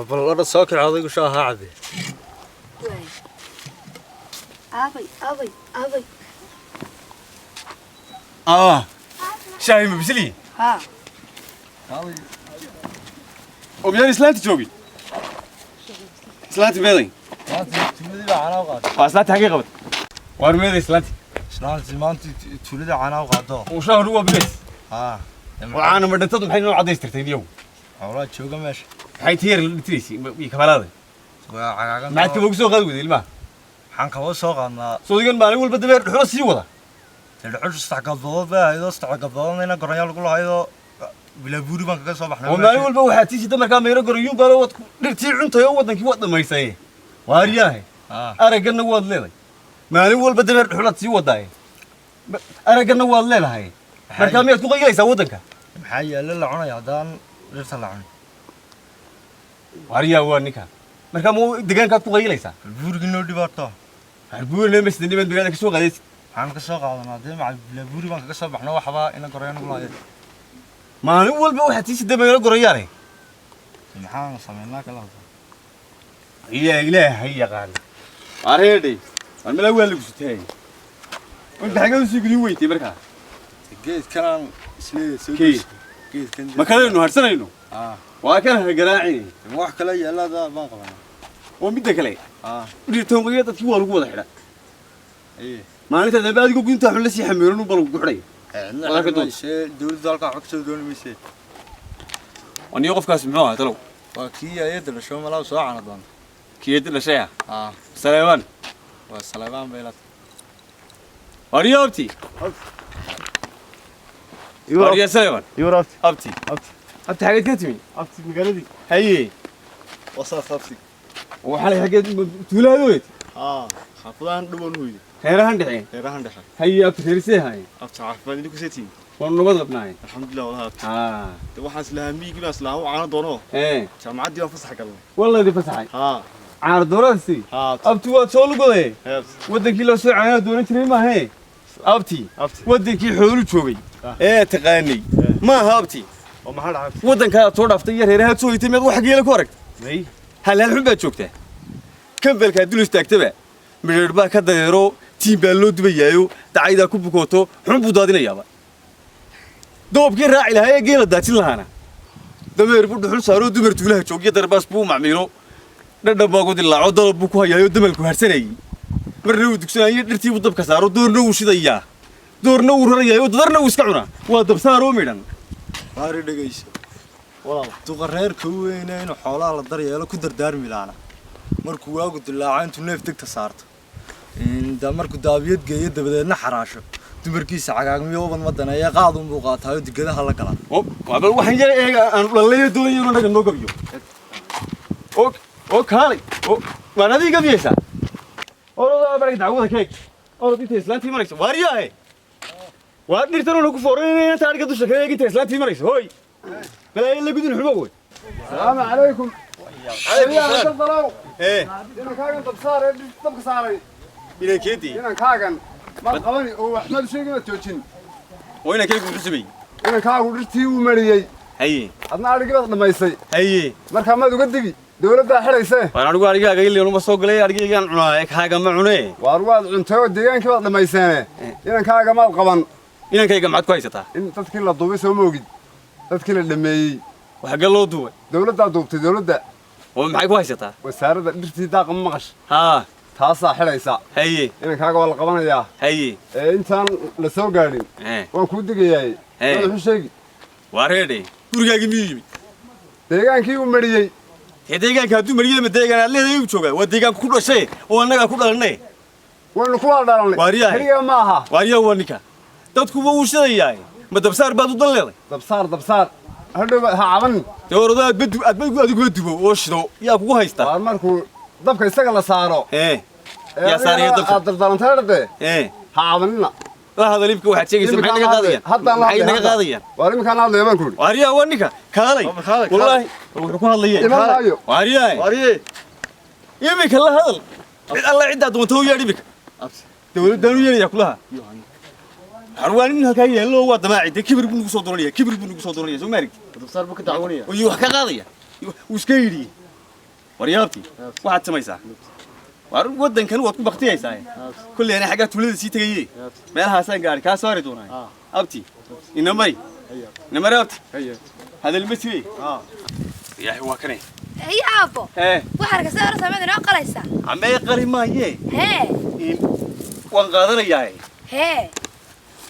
Bal odha soo kaco odaygu shaaha cabe. Waay. Aabay, aabay, aabay. Ah, shaahi ma bisli? Haa. Oo miyaan islaanta joogin? Islaanti meeday? Maanta tuuladii baa caanaa u qaaday. Waa islaanti xaggee qabatay? Waar meeday islaanti? Islaanti maanta tuulada caanaa u qaado. Oo shaahu waa bilays. Haa. Oo caana ma dhintadu maxay noo cadaystirtay iyagu? Xoolaa jooga meesha. Maxay tiyar la dhintiraysay iyo kamalaada? Waa cagaagan. Maxaad kaba ugu soo qaadi weyday ilmaha? Maxaan kaba soo qaadnaa? Soodigan maalin walba dabeer dhuxulo sii wada. Dhuxushu 3 gabdood bay ahaydoo 3 gabdoodna goronyaa lagu lahaydoo bilaabuuri baan kaga soo baxnay. Oo maalin walba waxaad sii sida markaa mayro gorayuun baa wad dhirtii cuntay oo wadankii waad dhamaysay. Waaryahay. Haa. Aragganna waad leedahay. Maalin walba dabeer dhuxulaad sii wadaaye. Aragganna waad leedahay. Markaa miyaad ku qaylaysaa waddanka? Maxaa yaala la cunaya haddaan dhirta la cunin? Waaryaa waa ninka. Markaa ma deegaankaad ku qaylaysaa? Buurigii noo dhibaato. Harbuurna masjid niman magaalada ka soo qaadaysid. Maxaan ka soo qaadanaa? Dee maca bilaabuuri baan kaga soo baxno waxba ina goronyaa lagu lahayd. Maalin walba waxaad sii sida mayro gorayaane. Maxaan samaynaa kala hadda? Yaa Ilaahay yaqaan. Wareedhay. War mala waa lagu sitay. Inta xagaa usii gudin weytay markaa. Geedkanaan isleeyahay soo Kee? geedkan. Ma kalaynu harsanayno? Haa. Waa kan ha garaacin. Ma wax kale yaalaada baan qabanaa. Oo midda kale. Haa. Dhirtoonqaya dadkii waa lagu wada xidha. Ee. Maalinta dambe adigoo gunta xun la sii xamiiran u bal lagu xidhay. Wada ka dood. Dowladda halkaa xog soo dooni mayse. Aniyo qofkaas muxuu ahaa talow? Waa kii ayada dhasho malaa soo cana doonta. Kii dhashay ah. Haa. Saleeman. Waa Saleebaan bay la. Wariyo abti. Wariyo Saleeman. Yurabti. Abti. Abti. Abti xageed ka timi? Abti magaaladii. Haye. Wasaas abti. Waxaa la xageed tuulaado weyd. Haa. Xaafadahan dhuban weyde. Reerahan dhexe. Reerahan dhexe. Haye abti reerisee haye. Abti caafimaad idinku seetiin. Waan nabad qabnaay. Alxamdulilah walahi abti. Haa. De waxaan islahaa miyigii baan islahaa u caano doono. Ee. Jaamacaddii baan fasax galnay. Walladii fasaxay. Haa. Caano dooraasi. Haa. Abti waad soo lugoday. Hee abti. Wadankii loo soo caano doonan jiray maahe. Abti. Abti. Wadankii xoolu joogay. Ee taqaanay. Maaha abti. Oo maxaa dhacay abti? Wadanka aad soo dhaaftay iyo reeraha soo hitay miyaad wax geela ku aragtay? May. Hal hal xun baad joogtaa. Kambalkaa dul istaagtaba midheer baa ka dareero, tiin baa loo dubayaayo, dacaydaa ku bukooto, xun buu daadinayaaba. Doobkii raaci lahaa ee geela daajin lahaana dameer buu dhuxul saaro, dumar tuulaha joogiyo darbaas buu macmiilo, dhadhan baa ku dilaaco, dalab buu ku hayaayo, damalku harsanayey. Marna wuu dugsanayo, dhirtii buu dabka saaro, doorna wuu shidayaa, doorna wuu rarayaayo, dadarna wuu iska cunaa. Waa dabsaaroo midhan. Baari dhegayso. Walaal duqa reerka u weyne inuu xoolaha la daryeelo ku dardaarmi laana. Markuu waagu dilaaco intuu neef degta saarto. Inta markuu daabiyad geeyo dabadeedna xaraasho. Dumarkiisa cagaagmiyo ubad ma daneeya qaadun buu qaataayo digadaha la galaa. Waa bal waxaan yar eega aan dhalayo doonayo inuu naga noo gabiyo. Oo oo kaalay. Oo waan adiga gabiyeysaa. Orod barag dacwada keeg. Orod inta islaantii marayso. Waariyaahe. Waa dhirtan oo ku foorinayna inta ariga dusha kaga eeg inta islaantii marayso. Hooy. Balaa la gudun xumo wey. السلام عليكم. Calaykum يا salaam. Ee, inankaagan dab saaray, dabka saaray. inankeedii. Inankaagan maad qabani oo wax maad sheegin, maad joojin. Oo inankeygu muxuu sameeyey? Inankaagu dhirtii uu mariyey. Haye. Adna adhigii baad dhammaysay. Haye. Markaa maad uga digi, dowladdaa xidhaysee. Waan anigu arigaaga ilaa uma soo galay, arigaygaan cunaa, kaaga ma cunee. Waar waad cuntay oo deegaankii baad dhammayseene. Inankaaga maad qaban. Inankayga maxaad ku haysataa? In dadkii la duubay soo moogid, dadkii la dhameeyey. Waxa loo duubay? Dowladdaa duubtay, dowladda. Oo maxay ku haysataa? Wasaaradda dhirtii daaqa ma maqash? Haa. Taasaa xidhaysa. Haye. Inankaaga waa la qabanayaa. Haye. Ee intaan la soo gaadhin Ee. waan kuu digayaay. Ee. Madaxu sheegi. Waa reedhay. Gurigaagii miyuu yimid? Deegaankii uu mariyey. Dee deegaanka hadduu mariyey ma deegaan aad leedahay uu joogaa? Waa deegaanka ku dhashay oo annagaa ku dhalanay. Waynu ku wada dhalanay. Waaryahay. Keliya ma aha. Waaryaa waa ninka. Dadkuba wuu shidayaa. Ma dabsaar baad u dan leedahay? Dabsaar, dabsaar hadhow ha cabanin. Dee orada aad badu aad badu adiguba dubo oo shido yaa kugu haysta. Waar markuu dabka isaga la saaro. Ee. Ee Yaa saaraya adigana dabka? aad daldalantay dhade. Ee. Ha cabanina. La hadal iibka waxaad sheegaysaa maxay naga qaadayaan? Haddaan la Maxay hadlay naga qaadayaan? Waar iminkaan la hadlaya baan ku idhi. Waaryaa waa ninka. Kaalay. Kaalay. Wallaahi wuxuu ku hadlayay. Iman maayo. Waaryaa. Wariye. Iminka la hadal. Cid alla ciddaa doonta u yeedh iminka. Abti. Dowladdan u yeedhaya kulaha. Waxaan waa nin halkaa yaallo, waa damaaci. Dee kibir buu nagu soo doonaya, kibir buu nagu soo doonaya, soo ma aragtid? Dabsaar buu ka dacwanaya. Oo wax ka qaadaya. Wuu iska yidhi. Waryaabti, waxaad samaysaa, waar waddankan waad ku baktiyaysaa. Kulley ana xaggaa tuulada sii tegaye, meelahaasaan gaari kaa saari doonaa. Abti, inamari, inamari abti. Hadal ma jire, yaahi, waa kane. Haye aabbo. Hee. Waxaan ka soo sameeyay inoo qalaysaa. Camee qali maaye. Hee. Waan qaadanayaa. Hee.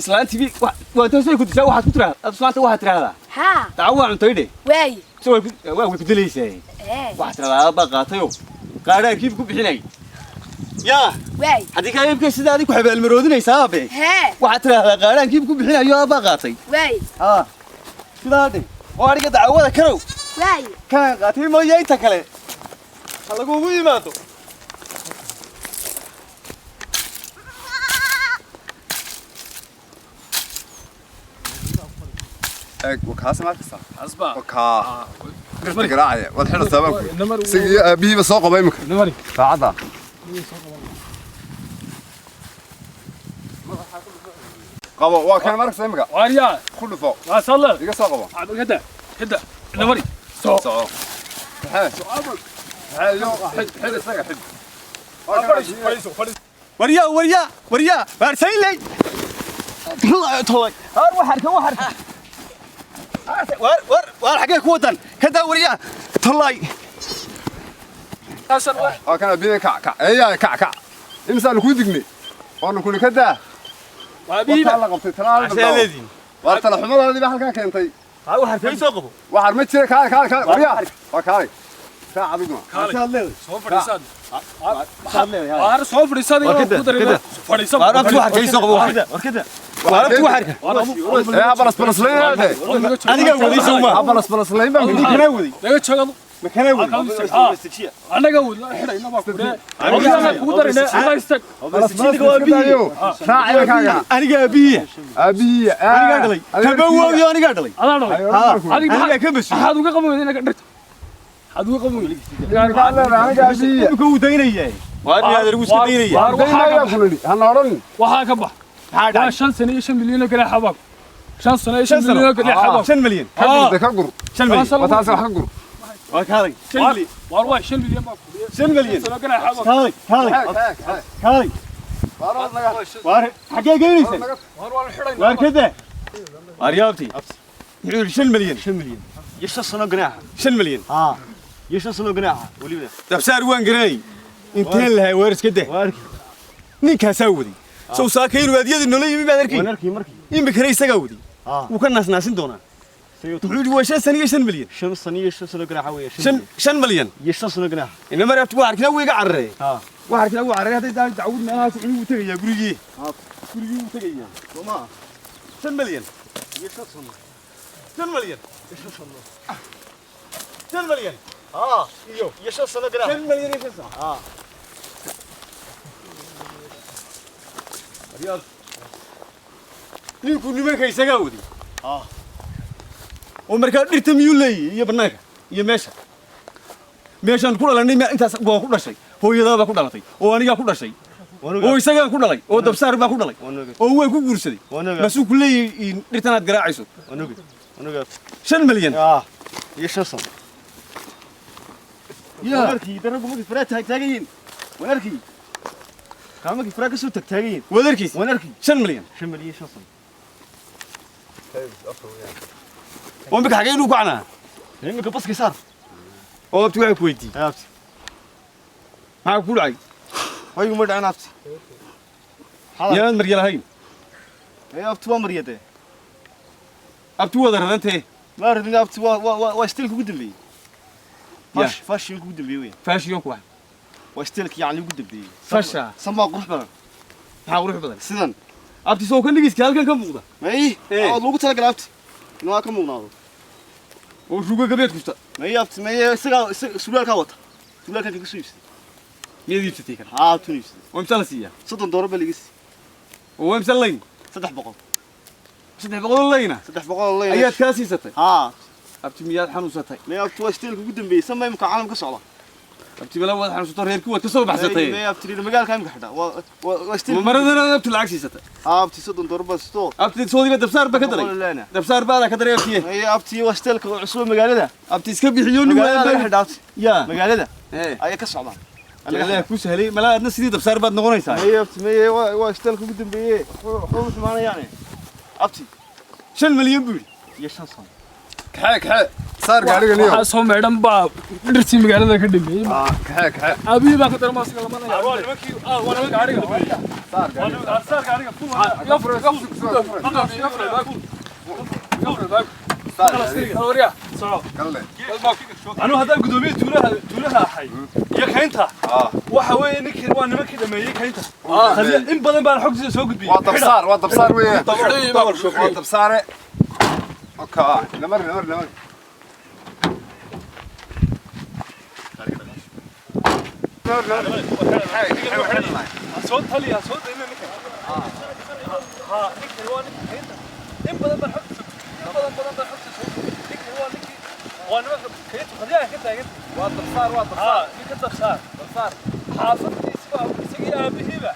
Islaantii waa taasay ku dishaa. Waxaad ku tiraahdaa islaanta, waxaad tiraahdaa haa, dacaw waa cuntaydhe. Waay. Se way ku waa way ku dilaysaa. Hee. Waxaad tiraahdaa aabaa qaatayo qaadhaankiibu ku bixinay yaa. Waay. Haddii kaa iibkay sida adig ku xabaalmaroodinaysaa aabe. Hee. Waxaad tiraahdaa qaadhaankiibu ku bixinayo, aabbaa qaatay. Waay. Haa, sidaa dhe oo adhiga dacwada karow. Waay. Kaan qaatay mooye, inta kale ha lagugu yimaado. Eeg, wakaasa ma arkaysaa? Asba. Wakaa dhirta garaacaya waad xidhaysaa baan ku Namar. Isaga iyo aabihiiba soo qaba imika. Namari. Saacadda qabo, waa kan, ma arkaysaa imika? Waaryaa. Ku dhufo. Waa salla. Iga soo qabo. Hada. Hada. Namari. Soo. Soco, maxee maxee iyo xidh, xidh isaga, xidh. Waa kan aabihiiba. Fadhiiso, fadhiiso. Waryaa, waryaa, waryaa, waarsayley tolay, waar waxarka, waxarka, waar, waar, waar, xaggee ku wadan kadaa? Waryaa, tolay. Hasan. Waa kan aabihiiba. Kac, kac, eeyaa, kac, kac. Imisaanu kuu dignay waanu kuni ka daa. Waa biiba. Wataa la qabtay talaal. Cashaaleediin. Waa tala xumadaadii baa halkaa keentay. Waxarka soo qabo. Waxaan ma jira. Kaale, kaale, kaale, waryaa, waa kaale, raac adiguna. Cashaad leedahay. Soo fadhiisan. Cashaad leedahay. Waar soo fadhiisan. Waar kada, ku dareema. kada. Fadhiisan. Waar abti, waxarka soo qabo, waxarka, waar abti, waxarka. Ee ha balas balaslayn aade. Anigaa waday soo ma Ha balas balaslayn baan Idin kanaa waday. Laga joogado. Ma kanaa waday? Anaga wad xidhayna baa ku dhee. Anaga kugu darayna alla istag. Balas balas iska daayo, raac imankaagana. Aniga aabihiya. Aabihiya. Anigaa dhalay kaba woogiyo, anigaa dhalay. Adaa dhalay. Adiga anigaa ka mas-uul. Maxaad uga qaban weyday inaga dhirta? Maxaad uga qaban weyday? Aniga aabihiya. Imika wuu daynayaa, waar inaad igu iska daynaya. Waar waxaa ka daynayaa ku nidhi, hana odhan. Waxaa ka bax. Maxaa Waa dhacay? 5 sano iyo 5 milyan oo ganaaxa baa. 5 sano iyo 5 5 sano. milyan oo ganaaxa baa. 5 milyan. Ka gur de, ka gur. 5 milyan. Waa taas, wax ka gur. Waa kaalay, 5 milyan. Waar waa 5 milyan baa ku dhee. 5 milyan. Sano ganaaxa baa. Kaalay, kaalay, kaalay. Waar xaggee geynaysa? Waar waa la xidhaynaa. Waar kada, waar yaabti, muxuu yidhi? 5 milyan. 5 milyan iyo 5 sano ganaaxa. 5 milyan. Haa, iyo 5 sano ganaaxa weliba. Dabsaar waan garanay inteen lahay, waar iska dah. Waa arkay. Ninkaasaa waday sow saaka inuu adyadii noola yimi baad arkay. Waan arkay markii. Imikana isagaa waday. Haa. Wuu ka naasnaasin doonaa. Muxuu yidhi? Waa 5 sano iyo 5 milyan. 5 sano iyo 5 sano ganaaxa weeye. 5 milyan. Iyo 5 sano ganaaxa. Inama reebtu waa arkina, wuu iga cararee. Haa. Waa arkina, wuu cararee. Hadday daa dacwad meelahaas cuni, wuu tegayaa gurigii, gurigii wuu tegayaa. Soo maa? 5 milyan. Iyo 5 sano. 5 milyan. Iyo 5 sano. 5 milyan. Haa, iyo 5 sano ganaaxa. 5 milyan iyo 5 sano. Haa. Ninku nimanka isagaa waday. Haa. Oo markaa dhirta miyuu leeyahay iyo bannaanka iyo meesha meeshaan ku dhalanay? Intaas waan ku dhashay, hooyadaa baa ku dhalatay, oo anigaa ku dhashay, oo isagaan ku dhalay, oo dabsaar baa ku dhalay, oo waan ku guursaday. Masuu ku leeyahay dhirtan aad garaacayso? 5 milyan. Haa, iyo 5 sano. Yaa. Markii daragu markii faraa taag taagan yihiin, waan arkay kaa markii faraa kasoo taag taagan yihiin. Wadarkiis. Waan arkay. 5 milyan. 5 milyan iyo 5 sano. Oo imika xagee inuu ku canaa? Iminka baska saar. Oo abti, waxaa ku weydiiyey. Abti. Maxaa ku dhacay? Waygu ma dhacin, abti. Miyaanad marya lahayn? Ee abti, waa maryade. Abti, wada radantee. Ma radin, abti, waa stylka ugu dambeeyey. Ya. Fashion ugu dambeeyey weyn. Fashion ku wax. Waa stylka yacni ugu dambeeyey. Fasha. Sanbaa qurux badan. Maxaa qurux badan? Sidan. Abti, soo kan dhigiska halkan ka muuqda? May. Ee. Oo loogu talagalay, abti, inuu waa ka muuqnaado. Oo rugo gabeed kusta. May, abti, may, isagaa surwaalkaa wata, surwaalkan kaga soo iibsaday. Miyaad iibsatay kan? Haa, abti, iibsaday. Oo imsa la siiyaa? $30 baa laga siiyey. Oo waa imsa layn? 300. 300 oo layna? 300 oo layn. Ayaad kaa siisatay? Haa. Abti, miyaad xanuunsatay? May, abti, waa stylka ugu dambeeyey, sanbaa imika caalam ka socda. Abti, bala waad xanuunsato, reerkii waad ka soo baxsatay. May, abti, reer magaalka imika xidha waa stylka. Ma maradana abti lacag siisatay? Haa, abti, $30 baa sisto. Abti, soodiga dabsaar baa ka daray. Leena. Dabsaar baa ka daray, abtiye. May, abti, waa stylka cusub magaalada. Abti, iska bixiyo nin Magaalada laga waa xidha, abti. yaa. Magaalada. Ayay ka socdaan. Allah ku sahlay, malaa adna sidii dabsaar baad noqonaysaa. Meye abti, meye, waa isbitaalka ugu dambeeye, waxba ma xumaanayaane abti. 5 milyan buu yidhi iyo 5 sano. Kaxee, kaxee, saar gaariga niyo. Waxaa soo meedhan baa dhirtii magaalada ka dhameeyey. Kaxee, kaxee. Aabihii baa ka darmaasiga lamanaya. Waa nimankii, waa nimanka gaariga. Saar gaariga. Saar gaariga. Saar gaariga. Waryaa, soco. Galle. Anuu haddaan gudoomiye tuulaha ahay iyo kaynta, waxa weeye ninkii waa nimankii dhameeyey kaynta. In badan baan xogtiisa soo gudbiyey. Waa dabsaar, waa dabsaar weeyaan. Waa dabsaare. Okay, lamar, lamar, lamar. Soo taliya, soo dayna ninka. Ha, ninkani waa ninka kaynta. In badan baan xogtiisa, in badan badan baan xogtiisa soo gudbiyey. Ninkani waa ninkii, waa nimanka kayntu qadyaha ka taagan. Waa dabsaar, waa dabsaar. Ha, ninka dabsaar, dabsaar xaafadkiisiba isagii aabihiiba.